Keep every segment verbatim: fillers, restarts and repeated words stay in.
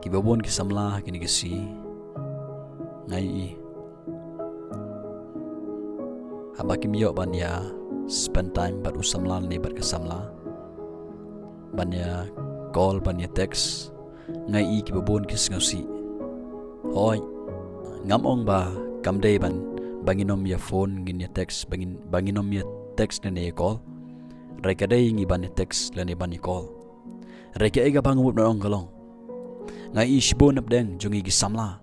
Kiba bun ki samla ha kine ki sngi, nga ïohi, haba kim ïoh ban ïa spend time bad u samla ne bad ka samla, ban ïa call, ban ïa text, nga ïohi kiba bun ki sngewsih. Hooid, ngam ong ba kam dei ban, ba ngin ym ïa phone, ngin ïa text, ba ngin, ba ngin ym ïa text ne ïa call. Hynrei ka dei ïa ngi ban ïa text lane ban ïa call. Hynrei kaei kaba nga mut ban ong ka long, nga ïohi shibun napdeng jong ngi ki samla,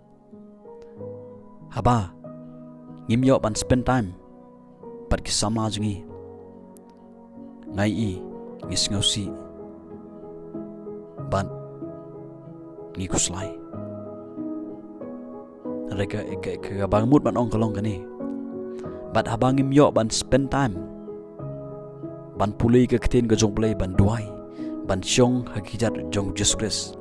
haba ngim ïoh ban spend time bad ki samla jong ngi, nga ïohi ngi sngewsih bad ngi khuslai. Hynrei ka, ka, ka, kaba nga mut ban ong ka long kane. Bad haba ngim ïoh ban spend time ban pule ka ktien ka jong U Blei, ban duwai, ban shong ha ki kjat jong U Jisu Khrist,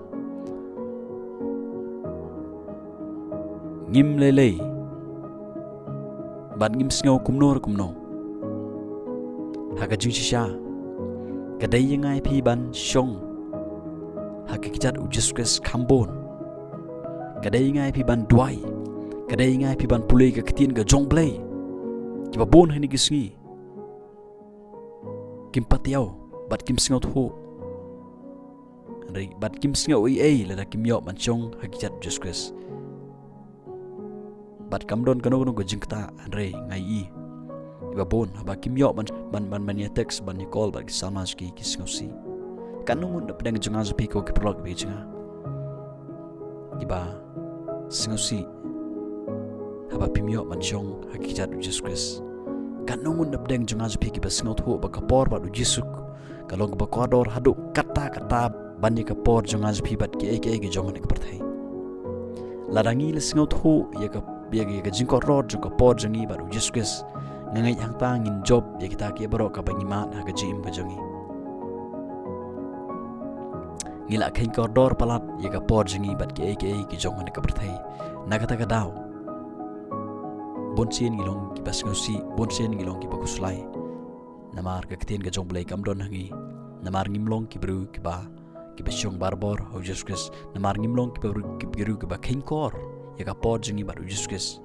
ngim lei lei bad ngim sngew kumno re kumno. Ha ka jingshisha, ka dei ïa nga ïa phi ban shong ha ki kjat U Jisu Khrist kham bun. Ka dei ïa nga ïa phi ban duwai. Ka dei ïa nga ïa phi ban pule ka ktien ka jong U Blei. Kiba bun ha kine ki sngi kim pat ïoh bad kim sngewthuh. Hynrei bad kim sngew ei ei lada kim ïoh ban shong ha ki kjat U Jisu Khrist. Bad kam don kano kano ka jingktah, hynrei nga ïohi kiba bun haba kim ïoh ban, ban, ban, ban ïa text, ban ïa call bad ki samla jong ki, ki sngewsih. Katno ngut napdeng jong nga jong phi ko ki paralok kiba ïeit jong nga kiba sngewsih haba phim ïoh ban shong ha ki kjat U Jisu Khrist. Katno ngut napdeng jong nga jong phi kiba sngewthuh ba ka por bad U Jisu ka long kaba kordor haduh katta katta ban ïa ka por jong nga jong phi bad kiei kiei ki jong kane ka pyrthei. Lada ngi la sngewthuh ïa ka, ïa ka, ïa ka jingkordor jong ka por jong ngi bad U Jisu Khrist, nga ngeit hangta ngin jop ïa kita kiei baroh kaba ngi mad ha ka jingim ka jong ngi. Ngi la kheiñ kordor palat ïa ka por jong ngi bad kiei kiei ki jong kane ka pyrthei. Na kata ka daw, bun sien ngi long kiba sngewsih, bun sien ngi long kiba khuslai. Namar ka ktien ka jong U Blei kam don ha ngi. Namar ngim long ki briew kiba, kiba shong barabor ha U Jisu Khrist. Namar ngim long kiba, ki briew kiba kheiñ kor ïa ka por jong ngi bad U Jisu Khrist.